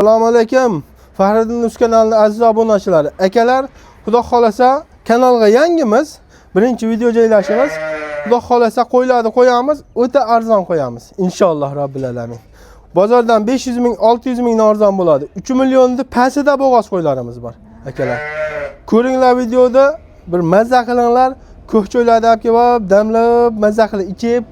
Assalomu alaykum. Fahriddin Uz kanalining aziz obunachilari. Akalar, Xudo xolasa kanalga yangimiz. Birinchi video joylashimiz. Xudo xolasa qo'ylarni qo'yamiz, o'ta arzon qo'yamiz. Inshaalloh robbil alamin. Bozordan 500 ming, 600 ming arzon bo'ladi. 3 millionni pastida bo'g'oz qo'ylarimiz bor, akalar. Ko'ringlar videoda, bir mazza qilinglar. Ko'k choylarni olib kelib, damlab, mazza qilib ichib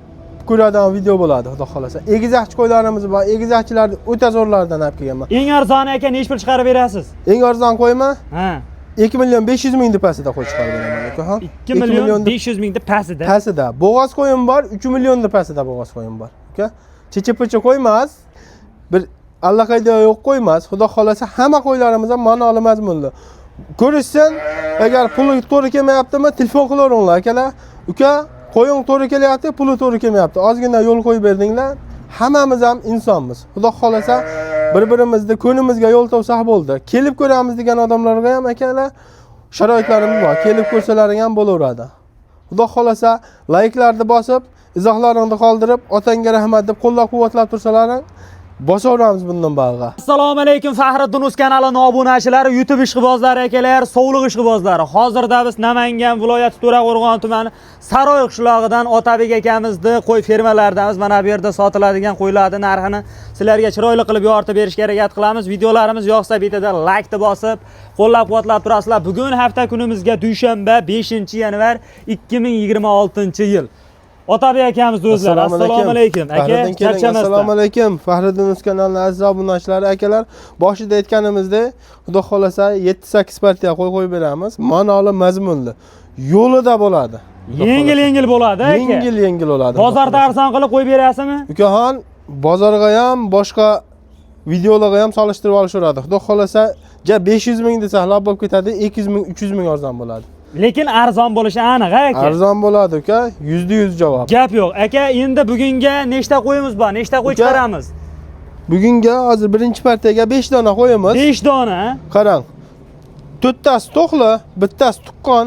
ko'radigan video bo'ladi, Xudo xolasa. Egizakchi qo'ylarimiz bor. Egizakchilarni o'ta zo'rlaridan olib kelganman. Eng arzoni, aka, nechi pul chiqarib berasiz? Eng arzon qo'yma Ha. 2 million 500 ming pastida qo'y chiqarib beraman, aka, ha. 2 million 500 mingni pastida. Pastida. Bo'g'oz qo'yim bor, 3 millionni pastida bo'g'oz qo'yim bor, aka. Checha-pecha qo'ymas. Bir allaqayda yo'q qo'ymas. Xudo xolasa hamma qo'ylarimiz ham ma'noli, mazmunli. Ko'rishsin, agar puli to'g'ri kelmayaptimi, telefon qilaveringlar, akalar. Uka, qo'ying to'g'ri kelyapti, puli to'g'ri kelmayapti. Ozgina yo'l qo'yib berdinglar. Hammamiz ham insonmiz. Xudo xolasa bir-birimizni ko'nglimizga yo'l topsak bo'ldi. Kelib ko'ramiz degan odamlarga ham, akalar, sharoitlarimiz bor. Kelib ko'rsalaring ham bo'laveradi. Xudo xolasa layklarni bosib, izohlaringni qoldirib, otangga rahmat deb qo'llab-quvvatlab tursalaring, bosaveramiz bundan bog'iga. Assalomu alaykum, Fahriddin Uz kanalining obunachilari, YouTube ishqibozlari, akalar, sovliq ishqibozlari. Hozirda biz Namangan viloyati To'raqo'rg'on tumani Saroy qishlog'idan Otabek akamizni qo'y fermalaridamiz. Mana bu yerda sotiladigan qo'ylarning narxini sizlarga chiroyli qilib yoritib berishga harakat qilamiz. Videolarimiz yoqsa bittada laykni bosib, qo'llab-quvvatlab turasizlar. Bugun hafta kunimizga dushanba, 5-yanvar 2026-yil. Otabek akamiz o'zlari. Assalomu alaykum. Aka, Fahriddin keling. charchamasdan. Assalomu alaykum. Fahriddin Uz kanalining aziz obunachilari, akalar, boshida aytganimizdek, Xudo xolasa 7-8 partiya qo'y qo'yib beramiz. Ma'noli, mazmunli. Yo'lida bo'ladi. Xudo Yengil xolasa. Yengil bo'ladi, aka. Yengil yengil bo'ladi. Xudo Bozorda xolasa. arzon qilib qo'yib berasizmi? Ukaxon, bozorga ham, boshqa videolarga ham solishtirib olishaveradi. Xudo xolasa, ja 500 ming desa halol bo'lib ketadi, 200 ming, 300 ming arzon bo'ladi. Lekin arzon bo'lishi aniq, aka. Arzon bo'ladi, uka, 100% javob. Gap yo'q. Aka, endi bugunga nechta qo'yimiz bor? Nechta qo'y Uka, chiqaramiz? Bugunga hozir birinchi partiyaga 5 dona qo'yamiz. 5 dona. Qarang. To'rttasi to'qli, bittasi tuqqan.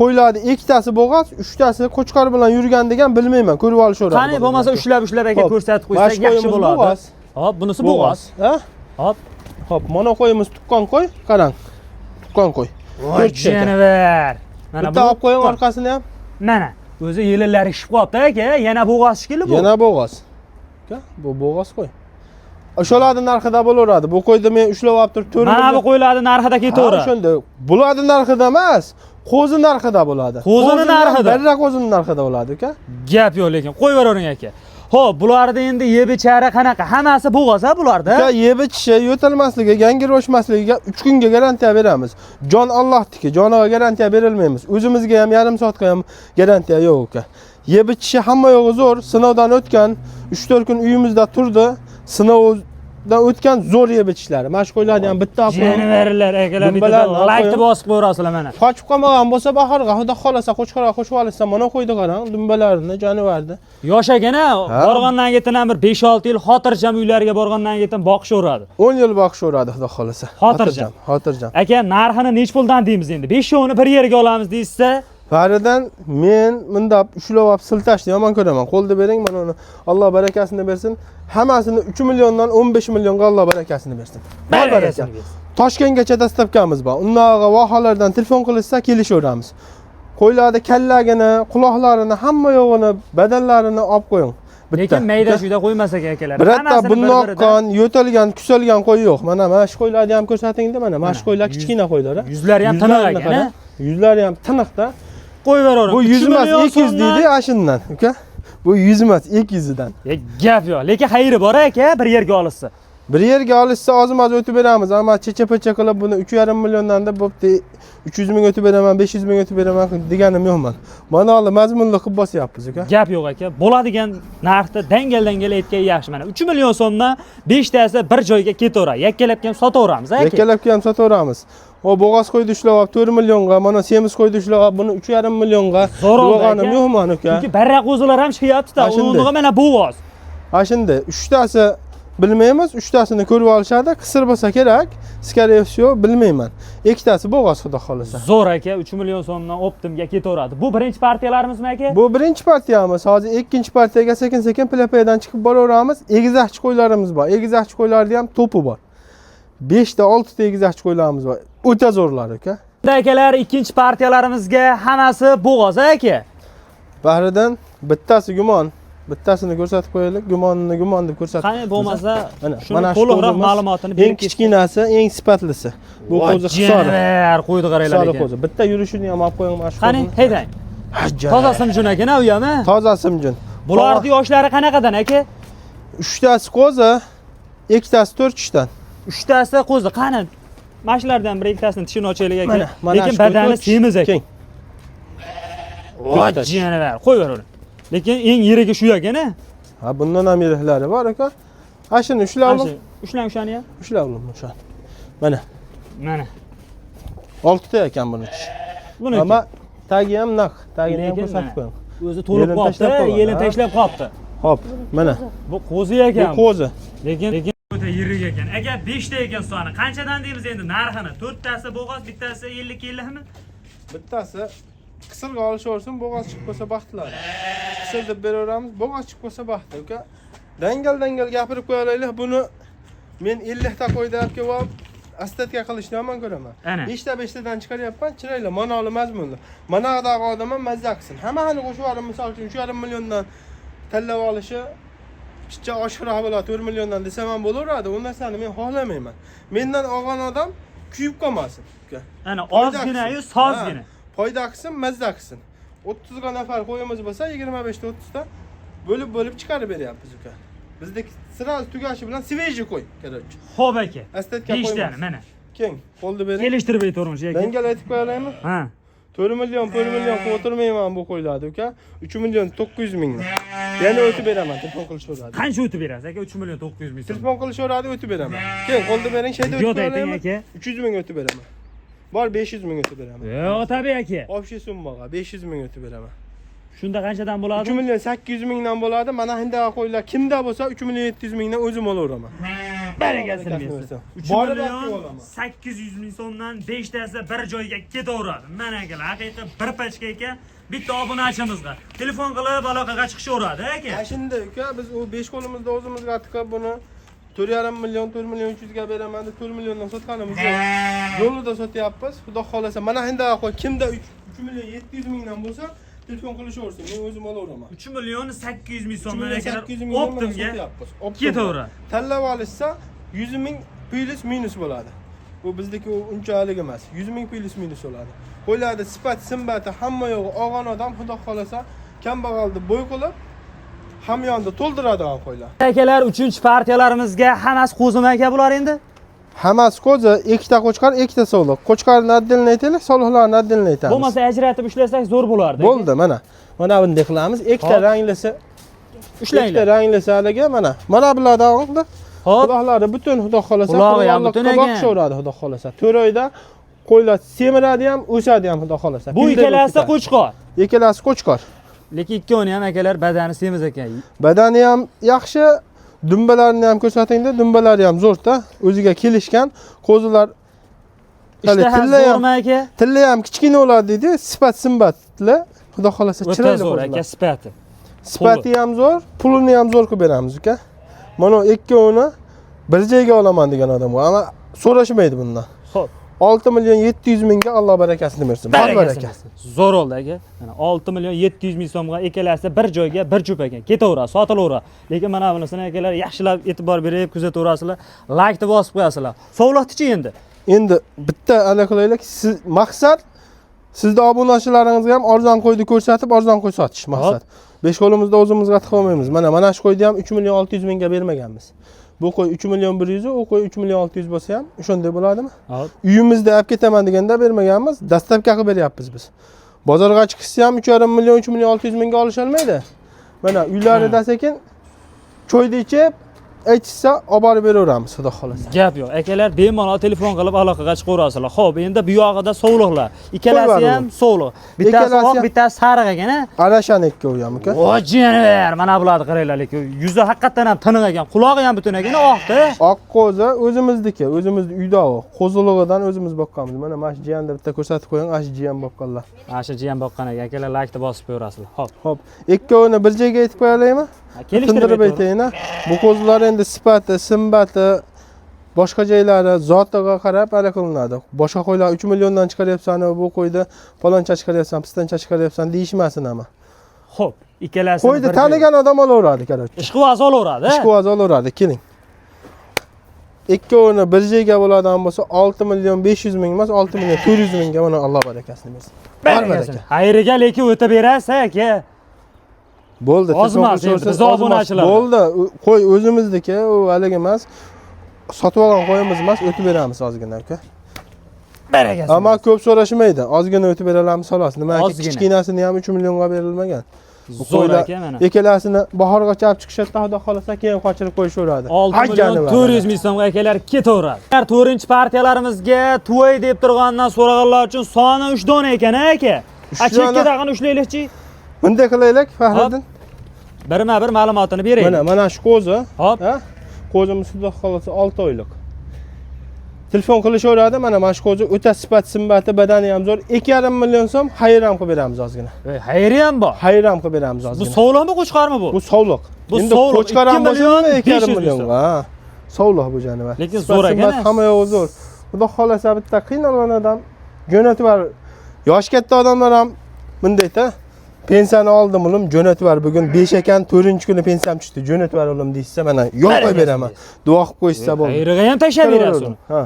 Qo'ylarni ikkitasi bo'g'oz, uchtasi qo'chqor bilan yurgan degan bilmayman, ko'rib olishaveradi. Qani, bo'lmasa ushlab-ushlab, aka, Xo'p, ko'rsatib mana qo'ysak shu yaxshi qo'yimiz bo'ladi. bo'g'oz. Hop, bunisi bo'g'oz. Ha? Hop. Xo'p, mana qo'yimiz tuqqan qo'y, qarang. Tuqqan qo'y. Voy To'rt kishi ekan. jonivar. Mana Bitta bu olib qo'ying orqasini ham. Mana, o'zi yelillari shishib qolibdi, aka. Yana bo'g'oz shekilli bu. Yana bo'g'oz. Aka, bu bo'g'oz qo'y. O'shalarning narxida bo'laveradi. Bu qo'yni men ushlab olib turib 4 Mana bu qo'ylarning narxida ketaveradi. O'shanda bularning narxida emas, qo'zi narxida bo'ladi. Qo'zini narxida? Birra qo'zini narxida bo'ladi, aka. Gap yo'q, lekin qo'yavering, aka. Xo'p, bularni endi yeb ichari qanaqa? Hammasi bo'g'oz ha bularda? Uka, yeb ichishi, yo'talmasligiga, gangir oshmasligiga 3 kunga garantiya beramiz. Jon Allohniki, joniga garantiya berilmaymiz. O'zimizga ham yarim soatga ham garantiya yo'q, uka. Yeb ichishi hamma yo'g'i zo'r, sinovdan o'tgan, 3-4 kun uyimizda turdi. Sinovdan o'tgan zo'r yeb ichishlari. Mana shu qo'ylarni ham bitta olib qo'ying. Jonivarlar, akalar, bittada Dumbalarni olib laykni qo'ying. Bosib qo'yaverasizlar mana. Qochib qolmagan bo'lsa bahorga, Xudo xolasa qo'chqorga qo'shib olsa, mana qo'ydi, qarang, dumbalarini, jonivarni. Yosh ekan ha, borgandan keyin ham bir 5-6 yil xotirjam uylariga borgandan keyin boqishaveradi. 10 yil boqishaveradi, Xudo xolasa. Xotirjam. Xotirjam. Aka, narxini nechi puldan deymiz endi? 5-10ni bir yerga olamiz deyishsa, Faridan men bundab ushlab olib siltashni yomon ko'raman. Qo'lda bering, mana uni Alloh barakasini bersin. Hammasini 3 milliondan 15 millionga Alloh barakasini bersin. Bor baraka. Barakasini bersin. Toshkentgacha доставка miz bor. Undog'i vohalardan telefon qilishsa kelishaveramiz. Qo'ylarni kallagini, quloqlarini, hamma yo'g'ini, badanlarini olib qo'ying. Bitta. Lekin mayda chuyda qo'ymasak, akalar. Birorta Hammasini bundoq bir-biridan- qon, yo'talgan, kusalgan qo'y yo'q. Mana shu qo'ylarni ham ko'rsatingda, mana shu qo'ylar kichkina qo'ylar. Ha. Yuzlari ham tiniq Yuzlarini ekan, qara. ha? Yuzlari ham tiniqda. Qo'yavering. Bu 3 100 emas, million 200 so'mdan- deydi ashundan, uka. Bu 100 emas, 200 dan. Ya, gap yo'q. Lekin xayri bor, aka, bir yerga olishsa. Bir yerga olishsa ozmaz o'tib beramiz, ammo checha-pecha qilib buni 3,5 milliondan deb bo'pti, 300 ming o'tib beraman, 500 ming o'tib beraman deganim yo'qman. Ma'noli, mazmunli qilib bosyapmiz, uka. Gap yo'q, aka. Bo'ladigan narxda dangal-dangal aytgan yaxshi. Mana 3 million so'mdan 5 tasi bir joyga ketaveradi. Yakkalab ham sotaveramiz, aka. Yakkalab ham sotaveramiz. O bo'g'oz qo'ydi ushlab olib 4 millionga, mana semiz qo'ydi ushlab olib buni 3,5 millionga. Zo'r oldi, Deganim aka. yo'qman, uka. Chunki barra qo'zilar ham chiqyapti-da. Ha, shunday. O'rniga mana bo'g'oz. Ha, shunday, uchtasi bilmaymiz, uchtasini ko'rib olishadi, qisir bo'lsa kerak, скорее всего, bilmayman. Ikkitasi bo'g'oz, Xudo xolasa. Zo'r, aka, 3 million so'mdan оптом ga ketaveradi. Bu birinchi partiyalarimizmi, aka? Bu birinchi partiyamiz. Hozir ikkinchi partiyaga sekin-sekin plapadan chiqib boraveramiz. Egizakchi qo'ylarimiz bor. Egizakchi qo'ylarni ham to'pi bor. 5 ta 6 ta egizakchi qo'ylarimiz bor. O'ta zo'rlar aka. Akalar, ikkinchi partiyalarimizga hammasi bo'g'oz aka. Bahridan bittasi gumon, bittasini ko'rsatib qo'yaylik. Gumonini gumon deb ko'rsatib. Qani bo'lmasa Mana, shuni mana shu to'liqroq qo'zimiz ma'lumotini eng berib kichkinasi, eng sifatlisi. Bu qo'zi Hisori. Hisori. Qo'ydi qaranglar Hisori lekin. qo'zi. Bitta yurishini ham olib qo'ying mana shu Qani, qo'zini. haydang. Hajja. Toza simjun ekan u ham. Toza simjun. Bularni yoshlari qanaqadan aka? Uchtasi qo'zi, ikkitasi to'rt tishdan. Uchtasi qo'zi. Qani? Mana shulardan bir ikkitasini tishini ochaylik aka. Mana, mana Lekin shu badani to'rt tish. semiz aka. Keng. Voy janavar, qo'yver uni. Lekin eng yirigi shu ekan a. Ha, bundan ham yiriklari bor aka. Ha, shuni ushlaylik. Ushlang o'shani ham. Ushlaylik o'shani. Mana Mana. 6 ta ekan buni tishi. Buni Ammo tagi ham naq, tagini ham Lekin ko'rsatib mana. qo'ying. O'zi to'lib Yelin qolibdi, tashlab qo'ygan, yelin ha? tashlab qolibdi. Xo'p, mana Bu qo'zi bu ekan. qo'zi. Lekin o'ta yirik ekan. Aka 5 ta ekan soni. Qanchadan deymiz endi narxini? 4 tasi bo'g'oz, bittasi 50 50 mi? Bittasi qisirga olishaversin, bo'g'oz chiqib qolsa baxtlar. Qisir deb beraveramiz, bo'g'oz chiqib qolsa baxti, uka. Dangal dangal gapirib qo'yaraylik, buni men 50 ta qo'yda olib kelib olib, astatka qilishni yomon ko'raman. Ana. 5 ta 5 tadan chiqaryapman, chiroyli, ma'noli mazmunli. Manadagi odam ham mazza qilsin. Hammani qo'shib yuborib, misol uchun 3,5 milliondan tanlab olishi picha oshiqroq bo'ladi, 4 milliondan desam ham bo'laveradi. U narsani men xohlamayman. Mendan olgan odam kuyib qolmasin, uka. Ana Foyda ozgina-yu qilsin. sozgina. Ha, foyda qilsin, mazza qilsin. 30 ga nafar qo'yimiz bo'lsa, 25 ta 30 ta bo'lib bo'lib chiqarib beryapmiz uka. Bizdeki сразу tugashi bilan свежий qo'y, короче. Xo'p aka. Astatka 5 tani qo'ymas. mana. Keng, qo'lni bering. Kelishtirib aytavermiz aka. Dangal aytib qo'yalaymi? Ha. 4 million, 4 million qilib o'tirmayman bu qo'ylarni uka. 3 million 900 mingdan. Yana o'tib beraman, telefon qilishaveradi. Qancha o'tib berasiz aka? 3 million 900 ming so'm. Telefon qilishaveradi, o'tib beraman. Keng, qo'lni bering, shayda o'tib Yo'q ayting beraman. aka. 300 ming o'tib beraman. Bor 500 ming o'tib beraman. Yo'q, tabiiy aka. Общий summaga 500 ming o'tib beraman. Shunda qanchadan 3 bo'ladi? million 800 mingdan bo'ladi. Mana hindaga qo'ylar kimda bo'lsa 3 million 700 mingdan o'zim olaveraman. Barakasini Barakasini bersin. bersin. 3 Borib million olib olaman. 800 ming so'mdan 5 tasi bir joyga ketaveradi. Mana akalar, haqiqiy bir pachka ekan. Bitta obunachimizga telefon qilib aloqaga chiqishaveradi aka. Ha shunda uka biz u 5 qo'limizda o'zimizga tiqib buni 4,5 million, 4 million 300 ga beraman deb 4 milliondan sotganimiz yo'q. Yo'lida sotyapmiz. Xudo xolasa mana hindaga qo'y kimda 3 million 700 mingdan bo'lsa telefon qilishaversin. Men o'zim olaveraman. 3 million 800 ming 3 so'mdan million akalar 800 mingdan mana optimga sotyapmiz. Optimga. ketaveradi. Tanlab olishsa 100 ming plyus minus bo'ladi. Bu bizniki u unchalik emas. 100 ming plyus minus bo'ladi. Qo'ylarda sifat, simbati hamma yo'g'i olgan odam xudo xolasa kambag'alni bo'y qilib hamyonni to'ldiradigan qo'ylar. Akalar, 3-partiyalarimizga hammasi qo'zim aka bular endi. Hammasi qo'zi, ikkita qo'chqor, ikkita sovliq. Qo'chqorni отдельно aytaylik, sovliqlarni отдельно aytamiz. Bo'lmasa ajratib ushlasak zo'r bo'lardi. Bo'ldi, mana. Mana bunday qilamiz. Ikkita Hop. ranglisi, ikkita Ushlanglar. ranglisi haligi mana. Mana bulardan oldi. Hop. Quloqlari butun xudo xolasa, Qulog'i ham butun ekan. boqishaveradi xudo xolasa. 4 oyda qo'ylar semiradi ham, o'sadi ham xudo xolasa. Bu Pilday bo'lib ikkalasi ketadi. qo'chqor. Ikkalasi qo'chqor. Lekin ikkovini ham akalar badani semiz ekan. Badani ham yaxshi, dumbalarini ham ko'rsatingda, dumbalari ham zo'rda, o'ziga kelishgan. Qo'zilar hali Ishtaha tilla ham zo'rmi aka? tilla ham kichkina bo'ladi deydi, sifat simbatli. Xudo xolasa O'ta chiroyli zo'r qo'zilar. aka sifati. Sifati ham zo'r, pulini ham zo'r qilib beramiz uka. Mana ikkovini bir joyga olaman degan odam bor, ammo so'rashmaydi bundan. Xo'p. 6 million 700 mingga Alloh barakasini bersin. Bor Barakasini baraka. bersin. Zo'r oldi aka. Mana 6 million 700 ming so'mga ikkalasi bir joyga bir jup ekan. Ketaveradi, sotilaveradi. Lekin mana bunisini akalar yaxshilab e'tibor berib kuzataverasizlar, laykni bosib qo'yasizlar. Sovliqchi endi. Endi bitta ala qilaylik, siz maqsad sizni obunachilaringizga ham arzon qo'yni ko'rsatib, arzon qo'y sotish maqsad. Besh qo'limizda o'zimizga tiqib olmaymiz. Mana shu qo'yni ham 3 million 600 mingga bermaganmiz. Bu qo'y 3 million 100, u qo'y 3 million 600 bo'lsa ham o'shanday bo'ladimi? Hop. Uyimizda olib ketaman deganda bermaganmiz, dastavka qilib beryapmiz biz. Bozorga chiqishsa ham 3,5 million, 3 million 600 mingga olisholmaydi. Mana uylarida sekin choyni ichib, aytishsa olib borib beraveramiz, xudo xolasa. Gap yo'q. Akalar bemalol telefon qilib aloqaga chiqaverasizlar. Xo'p, endi bu yog'ida sovliqlar. Ikkalasi Qo'y ham sovliq. Bittasi Ikkalasi oq, ham- bittasi sariq ekan, a? Arashan ikkovi ham uka. O janavar, mana bularni qaranglar lekin yuzi haqiqatdan ham tiniq ekan, qulog'i ham butun ekan, oqda. Oq qo'zi o'zimizniki, o'zimizni uyda u. Qo'zilig'idan o'zimiz boqqanmiz. Mana shu jiyanni bitta ko'rsatib qo'ying, ana shu jiyan boqqanlar. Mana shu jiyan boqqan ekan, akalar laykni bosib qo'yaverasizlar. Xo'p. Xo'p, ikkovini bir joyga aytib qo'yalaymi? Ha, kelishtirib Tindirib aytaver. aytayin, ha. Bu qo'zilar endi sifati, simbati Boshqa joylari zotiga qarab anaqa qilinadi. Boshqa qo'ylar 3 milliondan chiqaryapsan, bu qo'yni faloncha chiqaryapsan, pistoncha chiqaryapsan deyishmasin ama. Xo'p, ikkalasini Qo'yni bir tanigan odam olaveradi, короче. Ishqiboz olaveradi. Ishqiboz olaveradi, keling. Ikkovini bir joyga bo'ladigan bo'lsa 6 million 500 ming emas, 6 million 400 mingga mana Alloh barakasini bersin. Bor baraka. Xayriga lekin o'tib berasiz aka. Bo'ldi, Oz telefon emas endi, qilishaversin, biz oz emas. obunachilar. Bo'ldi, qo'y o'zimizniki, u haligi emas. Sotib olgan qo'yimiz emas, o'tib beramiz ozgina aka. Barakasini. Ammo ko'p so'rashmaydi. Ozgina o'tib beramiz xolos. Nimaki Ozgina. kichkinasini ham 3 millionga berilmagan. Bu Zo'r qo'ylar aka mana. Ikkalasini bahorgacha olib chiqishadi, xudo xohlasa keyin qochirib qo'yishaveradi. 6 Ay, million jonivar. 400 ming so'mga akalar ketaveradi. To'rtinchi partiyalarimizga tuvay deb turgandan so'raganlar uchun soni 3 dona ekan aka. Uch A dona. chekkadagini ushlaylikchi. Bunday qilaylik, Fahriddin. Birma-bir ma'lumotini beraylik. Mana shu qo'zi. Hop. Ha? Qo'zimiz xudo xohlasa 6 oylik. Telefon qilishaveradi, mana shu qo'zi o'ta sifat simbati, badani ham zo'r. 2,5 million so'm xayr ham qilib beramiz ozgina. Voy, xayri ham bor. Xayr ham qilib beramiz Bu ozgina. sovliqmi, qo'chqormi bu? Bu sovliq. Bu Endi sovliq. qo'chqor ham 2 bo'lsa million 2,5 500 ming millionga. Ha. Sovliq bu jonivor. Lekin Sifat zo'r ekan, simbati a? hamma yog'i zo'r. Xudo xohlasa bitta qiynalgan odam jo'natib yubar. Yoshi katta odamlar ham bundayda. Pensiyani oldim ulim, jo'natib yubar. Bugun 5 ekan, 4-kuni pensiyam tushdi. Jo'natib yubar ulim deyishsa, mana yo'l qo'yib beraman. Duo qilib qo'yishsa bo'ldi. Xayriga ham tashlab berasiz uni. Ha.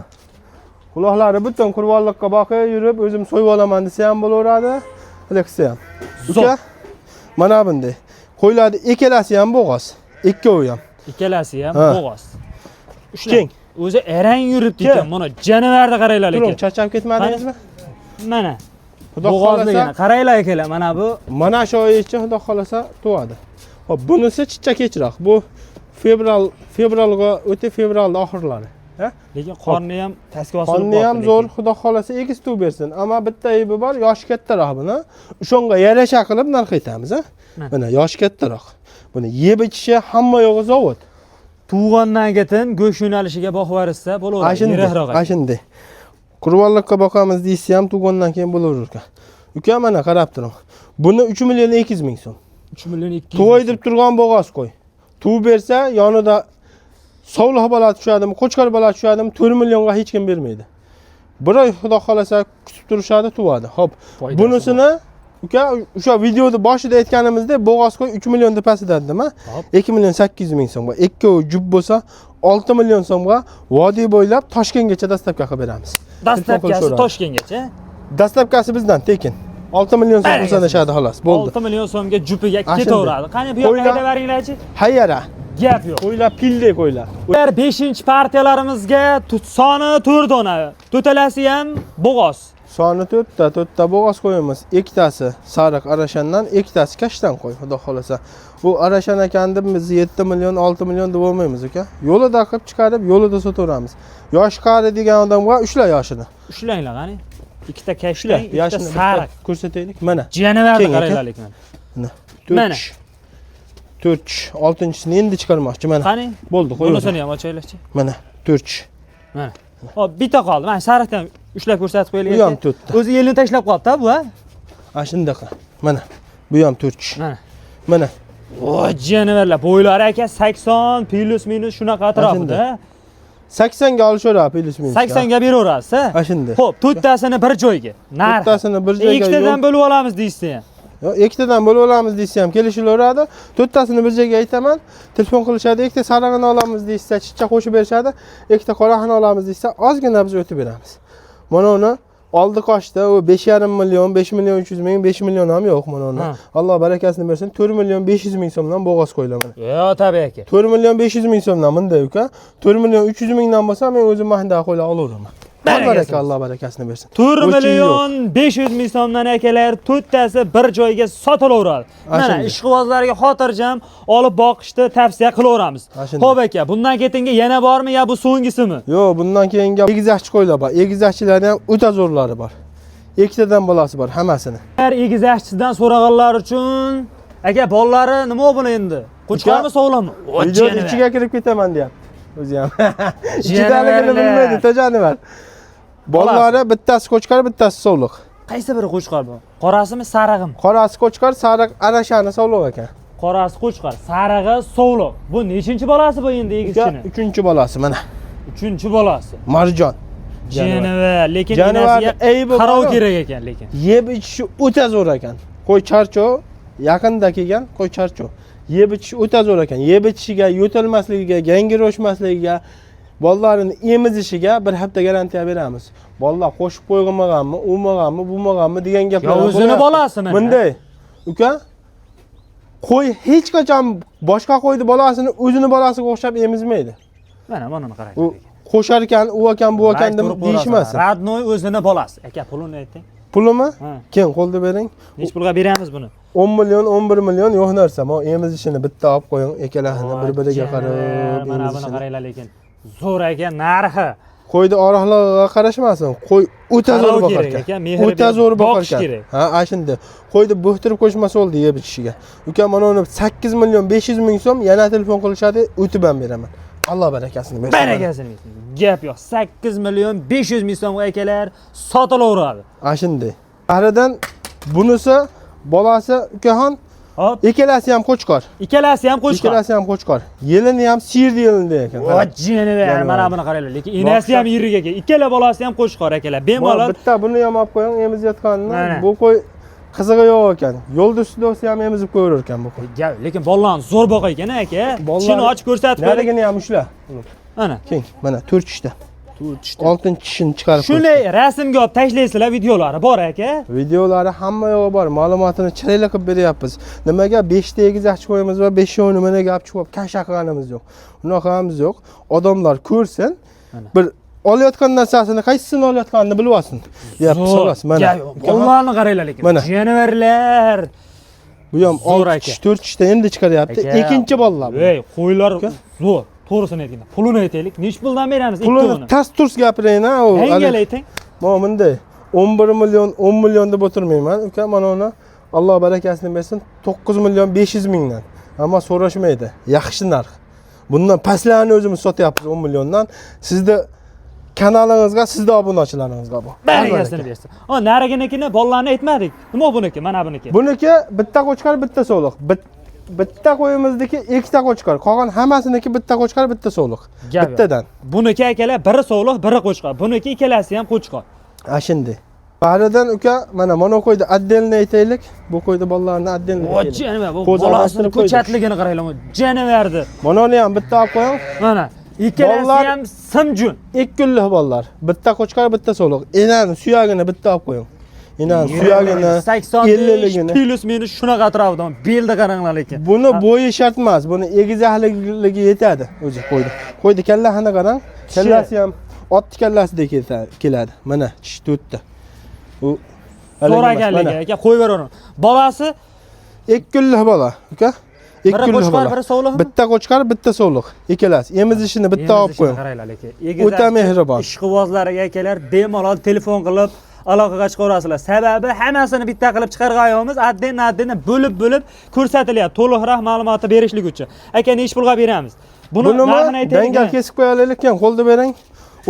Quloqlari butun qurbonliqqa boqib yurib, o'zim so'yib olaman desa ham bo'laveradi, qilsa ham. Zo'r. Uka, mana bunday. Qo'ylarni ikkalasi ham bo'g'oz. Ikkovi ham. Ikkalasi ham Ha. bo'g'oz. Keng. O'zi erang yuribdi Ke. ekan. Mana jonivarni qaranglar Turing, lekin. charchab ketmadingizmi? Mana. Xudo Bo'g'ozligini xohlasa, qaranglar akalar, mana bu mana shu oy ichi xudo xohlasa tug'adi. Hop, bunisi chicha kechroq. Bu fevralga o'ta fevralning oxirlari. Ha? lekin qorni ham pastga osilib Qonni ham qolibdi zo'r, lekin. xudo xohlasa egiz tug' bersin. Ammo bitta aybi bor, yoshi kattaroq buni. O'shonga yarasha qilib narx aytamiz, ha? Mana. Mana yoshi kattaroq. Buni yeb ichishi hamma yo'g'i zavod. Tug'andan keyin go'sht yo'nalishiga boqib yuborsa bo'laveradi. Ashunday, Yiroqroq aka. ashunday. Qurbonlikka boqamiz deyishsa ham tug'andan keyin bo'laverar ekan. Uka mana qarab turing. Buni 3 million 200 ming so'm. 3 million 200 To'y deb turgan bo'g'oz qo'y. Tuv bersa yonida sovliq bola tushadimi, qo'chqor bola tushadimi, 4 millionga hech kim bermaydi. Bir oy xudo xohlasa kutib turishadi, tug'adi. Xo'p, Foydasi bunisini uka o'sha videoda boshida aytganimizdek bo'g'oz qo'y 3 million tepasida dedim, ha? Hop. 2 million 800 ming so'mga, ikkovi jup bo'lsa 6 million so'mga vodiy bo'ylab Toshkentgacha dostavka qilib beramiz. Dastlabkasi Telefon qilishaveradi. Toshkentgacha. Dastlabkasi bizdan tekin. 6 million so'm Barakasini. sanashadi xolos. Bo'ldi. 6 million so'mga jupiga Ashunday. ketaveradi. Qani bu yoqqa Qo'ylar- haydab beringlarchi. Hayyara. Gap yo'q. Qo'ylar pildek qo'ylar. Ular 5-partiyalarimizga soni 4 dona. To'talasi ham bo'g'oz. Soni to'rtta, to'rtta bo'g'oz qo'yamiz. Ikkitasi sariq arashandan, ikkitasi kashtan qo'y, xudo xohlasa. Bu arashan ekan deb biz 7 million, 6 million deb olmaymiz aka. Yo'lida qilib chiqarib, yo'lida sotaveramiz. Yosh qari degan odamga ushla yoshini. Ushlanglar qani. Ikkita Ushla, kashtan, ikkita yoshini bitta sariq. ko'rsataylik. Mana. Jonivarni Keng aka. qaranglar lekin. Mana. Mana. 4 tish. 4 tish. Oltinchisini endi chiqarmoqchi mana. Qani? Bo'ldi, qo'yaver. Bunisini ham ochaylikchi. Mana 4 tish. Mana. Hop, bitta qoldi. Mana sariqdan ham ushlab ko'rsatib qo'yaylik. Bu ham aka. to'rtta. O'zi elini tashlab qolibdi bu, ha? Ana shundaqa. Mana. Bu ham 4 tish. Mana. Mana. Voy, jonivarlar, bo'ylari aka 80 plus minus shunaqa atrofida. Shunday. 80 ga olishaveradi plus minus. 80 ga beraverasiz, ha? Ana shunday. Xo'p, to'rttasini bir joyga. Narxi. To'rttasini bir joyga. Ikkitadan bo'lib olamiz deysiz ham. Yo, ikkitadan bo'lib olamiz desa ham kelishilaveradi. To'rttasini bir joyga aytaman. Telefon qilishadi, ikkita sarig'ini olamiz deyishsa, chicha qo'shib berishadi. Ikkita qorasini olamiz deyishsa, ozgina biz o'tib beramiz. Mana uni oldi qochdi. U 5,5 million, 5 million 300 ming, 5 million ham yo'q mana uni. Ha. Alloh barakasini bersin. 4 million 500 ming so'mdan bo'g'oz qo'yiladi mana. Yo'q, tabiiy aka. 4 million 500 ming so'mdan bunday uka. 4 million 300 mingdan bo'lsa, men o'zim mana qo'yla olaveraman. Barakasini Baraka, Alloh barakasini bersin. 4 O'chi million 500 ming so'mdan akalar to'rttasi bir joyga sotilaveradi. Mana Shunday. ishqibozlarga xotirjam olib boqishni tavsiya qilaveramiz. Shunday. Xo'p aka, bundan keyingi yana bormi yo bu so'nggisimi? Yo'q, bundan keyingi egizakchi qo'ylar bor. Egizakchilarning ham o'ta zo'rlari bor. Ikkitadan bolasi bor hammasini. Har egizakchidan so'raganlar uchun aka bolalari nima buni endi? Qo'chqormi, sog'lommi? Videoni ichiga kirib ketaman deyapti. O'zi ham. Ichidaligini bilmaydi, tajanivar. Bolalari bittasi qo'chqor, bittasi sovliq. Qaysi biri qo'chqor bu? Qorasimi, sarig'imi? Qorasi qo'chqor, sariq arashani sovliq ekan. Qorasi qo'chqor, sarig'i sovliq. Bu nechinchi bolasi bu endi Uka, egizchini? uchinchi bolasi mana. Uchinchi bolasi. Marjon. Jenivar, lekin Jonivorni enasiga aybi qarov bor-ku. kerak ekan lekin. Yeb ichishi o'ta zo'r ekan. Qo'y charcho yaqinda kelgan qo'y charcho. Yeb ichishi o'ta zo'r ekan. Yeb ichishiga, yo'talmasligiga, gangir o'chmasligiga, bolalarini emizishiga bir hafta garantiya beramiz. Bolalar qo'shib qo'yilmaganmi, u bo'lmaganmi degan gaplar. Yo, o'zini bolasimi? Bunday. Uka, qo'y hech qachon boshqa qo'yni bolasini o'zini bolasiga o'xshab emizmaydi. Mana buni qarang. U qo'shar ekan, u ekan, bu ekan deb deyishmasin. Родной o'zini bolasi. Aka, pulini ayting. Pulimi? Ha. Keyin qo'lda bering. Nechi pulga beramiz buni? 10 million, 11 million yo'q narsa. Mo emizishini bitta olib qo'ying, ikkalasini bir-biriga qarab Mana buni emizishini. qaranglar lekin. Zo'r ekan narxi. Qo'yni oriqlig'iga qarashmasin. Qo'y o'ta zo'r Qarov boqar kerak ekan. aka, mehr O'ta berib zo'r boqar boqish ekan. kerak. Ha, ana shunday. Qo'yni bo'htirib qo'shmasa bo'ldi yeb ichishiga. Uka, mana uni 8 million 500 ming so'm yana telefon qilishadi, o'tib ham beraman. Alloh barakasini bersin. Barakasini bersin. Gap yo'q. 8 million 500 ming so'mga akalar sotilaveradi. Ana shunday. Bahridan bunisi bolasi ukaxon, Hop, ikkalasi ham qo'chqor. ikkalasi ham qo'chqor. Ikkalasi ham qo'chqor. Yelini ham siyirni yelinda ekan. Voy jenivar, Jonivar. mana buni qaranglar. Lekin enasi ham yirik ekan. Ikkala bolasi ham qo'chqor akalar. Bemalol Bitta buni ham olib qo'ying, emizayotganini. Mana. Bu qo'y qizig'i yo'q ekan. Yo'lda ustida bo'lsa ham emizib qo'yaverar ekan bu qo'y. Gap, lekin bolalarni zo'r boqar ekan aka. Bolalar- Tishini ochib ko'rsatib qo'ydik. Narigini ham ushla. Mana. Keng, mana 4 tishda. 4 tishda. Oltin tishini chiqarib qo'ydi. Shuni rasmga olib tashlaysizlar, videolari bor aka. Videolari hamma yo'g'i bor. Ma'lumotini chiroyli qilib beryapmiz. Nimaga 5 ta egizakchi qo'yimiz va 5 ni nimani gap chiqib kasha qilganimiz yo'q. Unaqamiz yo'q. Odamlar ko'rsin, Mana. bir olayotgan narsasini qaysisini olayotganini bilib olsin. Deyapmiz Zo'r. xolos. Mana. Gap yo'q. Bolalarni qaranglar lekin. Mana. Jonivarlar. Bu ham Zo'r 6 aka. tish, 4 tishda endi chiqaryapti. Aka. Ikkinchi bolalar. bu. Ey, qo'ylar zo'r. To'g'risini aytganda, pulini aytaylik. Nechi puldan beramiz Pulini ikkovini? tas turs gapirayin ha u. Hangal ayting. Mana bunday 11 million 10 million deb o'tirmayman. Uka, mana uni Alloh barakasini bersin 9 million 500 mingdan. Ammo so'rashmaydi. Yaxshi narx. Bundan pastlarini o'zimiz sotyapmiz 10 milliondan. Sizni kanalingizga, sizni obunachilaringizga bu. Barakasini bersin. O, nariginikini bolalarni aytmadik. Nima buniki? Mana buniki. Buniki bitta qo'chqor, bitta so'liq. Bitta qo'yimizniki ikkita qo'chqor. Qolgan hammasiniki bitta qo'chqor, bitta so'liq. Gap yo'q. Bittadan. Buniki akalar biri sovliq, biri qo'chqor. Buniki ikkalasi ham qo'chqor. Ha shunday. Bahridan uka, mana mana qo'ydi отдельно aytaylik. Bu qo'ydi bolalarni отдельно Voy aytaylik. jonivar, bu Qo'zi bolasini almashtirib qo'ydik. ko'chatligini qaranglar. Jonivarni. Mana uni ham bitta olib qo'ying. Mana ikkalasi Bolalar- ham simjun. Ikki kunlik bolalar. Bitta qo'chqor, bitta so'liq. Enani suyagini bitta olib qo'ying. Enani suyagini, 85 elliligini. plus minus shunaqa atrofida. Belni qaranglar lekin. Buni bo'yi shart emas. Buni egizaklikligi yetadi o'zi qo'ydi. Qo'ydi kallasini qarang. Kallasi ham otni kallasidek keladi. Mana tish to'rtta. U Zo'r haligi emas, ekanligi mana. aka, qo'yib beravermang. Bolasi Ikki kunlik bola, uka. Ikki Biri kunlik qo'chqor, bola. biri sovliqmi? Bitta qo'chqor, bitta sovliq. Ikkalasi. Emizishini bitta olib qo'ying. Qaranglar lekin. O'ta mehribon. Ishqibozlariga akalar bemalol telefon qilib aloqaga chiqaverasizlar. Sababi hammasini bitta qilib chiqarganimiz adden-adden bo'lib-bo'lib ko'rsatilyapti. To'liqroq ma'lumotni berishlik uchun. Aka, nechi pulga beramiz? Buni Buni narxini aytaylik. dangal kesib qo'yaylik, keyin qo'lda bering.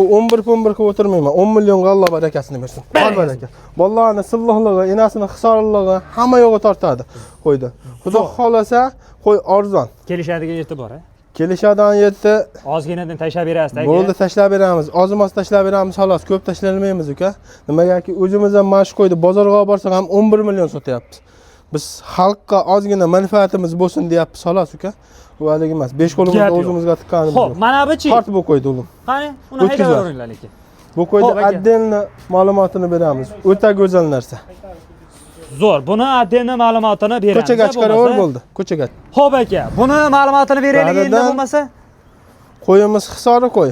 U 11 qilib o'tirmayman. 10 millionga Alloh barakasini bersin. Bor baraka. Bolalarni silliqligi, enasini hisorligi hamma yo'g'i tortadi qo'ydi. Xudo xolasa qo'y arzon. Kelishadigan e'tibor, a? Kelishadigan yerda Ozginadan tashlab berasiz aka. bo'ldi, tashlab beramiz. Ozmoz tashlab beramiz xolos, ko'p tashlanmaymiz uka. Nimagaki o'zimiz ham mana shu qo'yni bozorga olib borsak ham 11 million sotyapmiz. Biz xalqqa ozgina manfaatimiz bo'lsin deyapmiz xolos uka. Bu haligi emas. 5 qo'limizni Gap yo'q. o'zimizga tiqqanimiz Xo'p, yo'q. mana bu-chi? Tortib bu qo'ydi o'g'lim. Qani, uni O'tkazib. haydab lekin. Bu qo'yni Xo'p, aka. отдельно ma'lumotini beramiz. O'ta go'zal narsa. Zo'r. Buni отдельно ma'lumotini beramiz. Ko'chaga chiqaraver bo'lmasa. bo'ldi. Ko'chaga. Xo'p aka, buni ma'lumotini beraylik endi Baridan- bo'lmasa. Qo'yimiz hisori qo'y.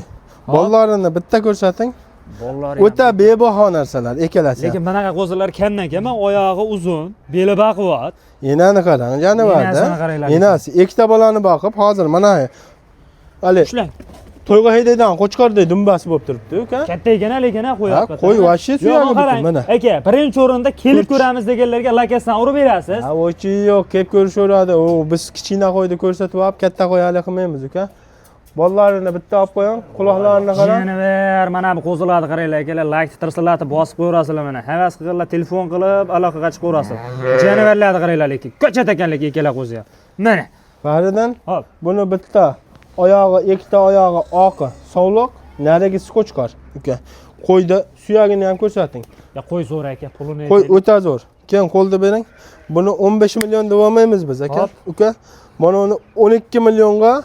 Bolalarini bitta ko'rsating. Bolalar O'ta bebaho narsalar ikkalasi. Lekin bunaqa qo'zilar kamdan kam, oyog'i uzun, beli baquvvat. Enani qarang, jonivorda. Enasini qaranglar. Enasi ikkita bolani boqib, hozir mana hali Ushlang. to'yga haydaydigan qo'chqorday dumbasi bo'lib turibdi uka. Katta ekan lekin ha qo'y. Ha, qo'y вообще suyagi butun, mana. Aka, birinchi o'rinda kelib Ko'ch. ko'ramiz deganlarga lakasdan urib berasiz. Ha, o'chi yo'q, kelib ko'rishaveradi. U biz kichkina qo'yni ko'rsatib olib, katta qo'y hali qilmaymiz uka. Bolalarini bitta olib qo'ying, quloqlarini qarang. Jonivar, mana bu qo'zilarni qaranglar akalar, like tirsillatib bosib qo'yaverasizlar mana. Havas qilganlar telefon qilib aloqaga chiqaverasizlar. Jonivarlarni qaranglar lekin, ko'chat ekanligi ikkala qo'zi ham. Mana. Baridan Hop. buni bitta oyog'i, ikkita oyog'i oqi, sovliq. Narigisi qo'chqor uka. Qo'yda suyagini ham ko'rsating. Ya qo'y zo'r aka, pulini Qo'y aytaylik. o'ta zo'r. Keyin qo'lda bering. Buni 15 million deb olmaymiz biz aka. Hop. Uka, mana uni 12 millionga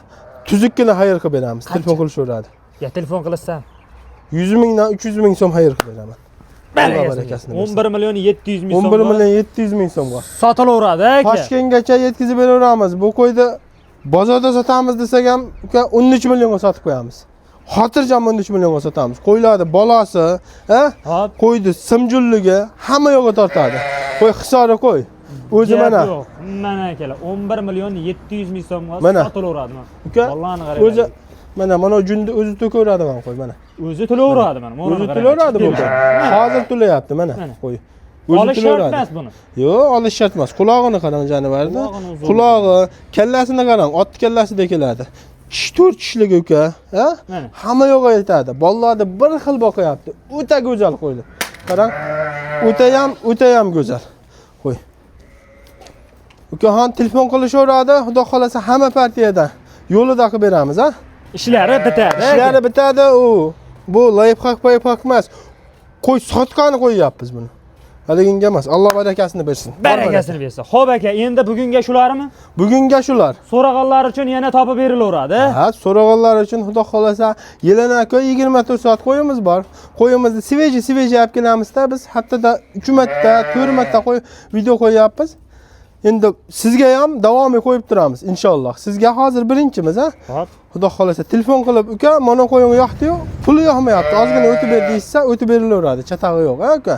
tuzukkina xayr qilib beramiz. Qancha? Telefon qilishaveradi. Ya telefon qilsam. 100 mingdan 300 ming so'm xayr qilib beraman. Alloh Barakasini barakasini bersin. bersin. 11 million 700 ming 11 so'mga million 700 ming so'mga. sotilaveradi aka. Toshkentgacha yetkazib beraveramiz. Bu qo'yni bozorda sotamiz desak ham uka 13 millionga sotib qo'yamiz. Xotirjam 13 millionga sotamiz. Qo'ylarni bolasi, ha? Hop. Qo'yni simjulligi hamma yo'g'a tortadi. Qo'y hisori qo'y. O'zi Gap mana. yo'q. Mana akalar 11 million 700 ming so'mga Mana. sotilaveradi. Mana. Uka Bollarni qarang. o'zi mana junni o'zi to'kaveradi mana qo'y mana. O'zi to'laveradi mana. Mana O'zi qarang. to'laveradi bu qo'y. Hozir to'layapti mana Mana. qo'y. O'zi Olish shart to'laveradi. emas buni. Yo'q, olish shart emas. Qulog'ini qarang jonivorni. Qulog'ini uzun. Qulog'i, kallasini qarang, ot kallasidek keladi. Tish to'rt tishlik uka, ha? Mana. Hamma yo'g'a yetadi. Bolalarni bir xil boqyapti. O'ta go'zal qo'ydi. Qarang. O'ta ham, o'ta ham go'zal. Qo'y. Ukaxon telefon qilishaveradi. Xudo xolasa hamma partiyadan yo'lida qilib beramiz, ha? Ishlari bitadi. Ishlari bitadi u. Bu layfhak payfhak emas. Qo'y sotgani qo'yyapmiz buni. Haliginga emas. Alloh barakasini bersin. Bor baraka. Barakasini bersin. Xo'p aka, endi bugunga shularmi? Bugunga shular. So'rag'anlar uchun yana topib berilaveradi. Ha, so'rag'anlar uchun xudo xolasa yilini aka 24 soat qo'yimiz bor. Qo'yimizni svejiy svejiy olib kelamizda biz haftada 3 marta, 4 marta qo'y video qo'yyapmiz. Endi sizga ham davomiy qo'yib turamiz inshaalloh. Sizga hozir birinchimiz, ha? Hop. Xudo xolasa telefon qilib, uka, mana qo'ying yoqdi-yu, puli yoqmayapti. Ozgina o'tib ber deyishsa, o'tib berilaveradi. Chatag'i yo'q, ha uka?